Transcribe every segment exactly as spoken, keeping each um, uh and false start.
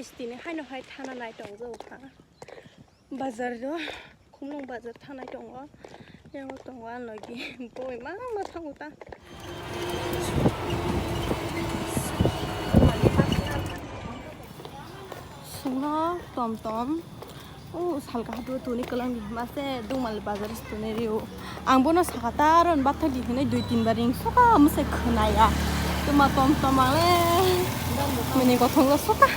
Tini haino hai thana nai tongjao kha. Bazar do, Khumlung bazar thanai tongo. Yang tongo ang logi. Boi ma ma thango ta. Sungno tom tom. O salka hadu tuni kalang di mase Dungmali bazar tuni riu. Ang bono sakha ta ron bathak di hinui dui tin bar ring soka mase khwnaya. Tuma tom tom ang le. Mini kothong lo soka.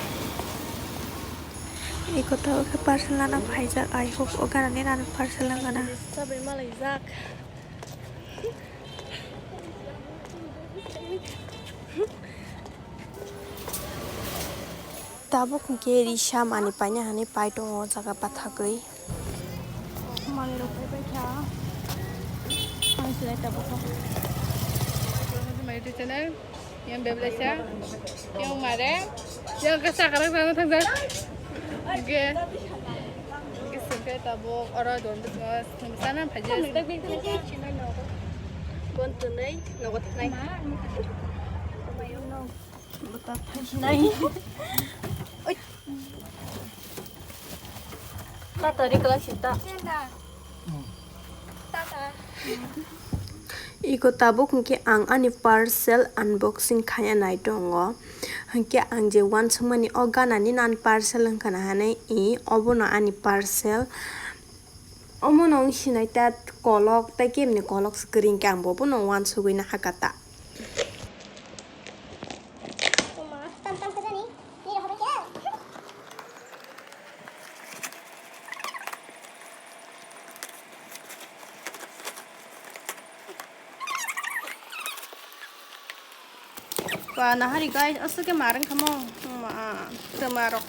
Iko tabuk khe parcel lana phaijak, I hope o ganani nani parcel wngana. Sabai malaijak. Tabuk hwnkhe risa mani paina hinui pai tongo o jaga bathagwi. Manwi rok pai pai kha. Ang silai tabuk kha. Yang bebelesa, yang mare, yang ke sakara sana thangsa. Ge, ge sengke tabuk oro don bismo sana phaji. Bon tunai nogo thanai. Bota thanai. Oi. Tata ri kala sita. Tata. Iko tabuk hwnkhe ang ani parcel unboxing khaina nai tongo. Hwnkhe ang je uansukmani o ganani nan parcel wngkha na hinui, i obono ani parcel. Omono wng sinai ta kolok, tei kemni kolok se kwrwi hwnkhe ang bo bono uansugwi nahakha ta. Ba nahari guys, aswk khe marwng khamo. Ma, twma rok.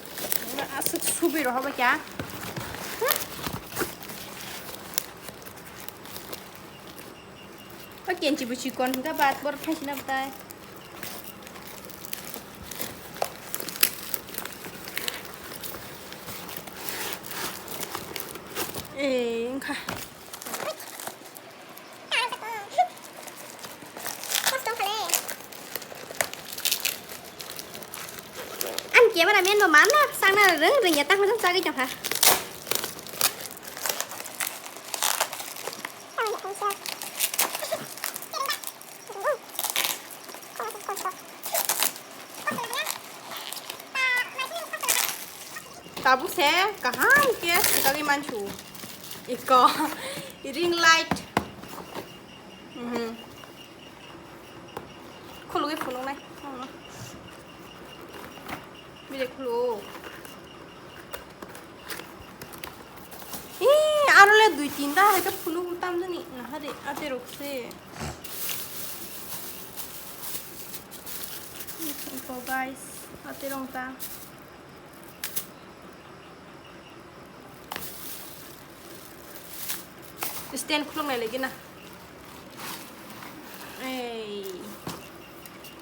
Aswk subi rok hobo kya. O kenchi bo chikon hwnkha bat bor thaisina bwtai. Eh, wngkha. Ang camera man bo manna, sangna rwng rwngya, tang hwnjak chagwi tongkha. Tabuk se kaham khe swkagwi mansu. Iko ring light. Mhm. Khulugwi phunuknai. Bile khulu. Ee, aro le dui tinta hai khe phunuk tamjani. Nahari ate rok se. Iko guys, ate rong ta. Stand khuluknai lagi na. Ei.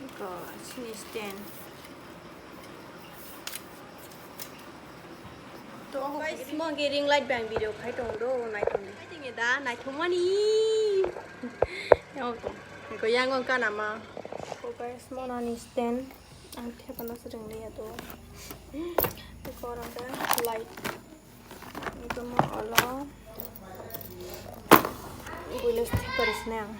Iko sini stand. To guys, mo ge ring light bang video khai tong do, nai tong. Hai tong da, nai tong mani. Yang tong. Iko yang on kana ma. To guys, mo nani stand. Ang thepana se ringliya to. Iko rang da light. Ito mo olo. Builes theparis na ang.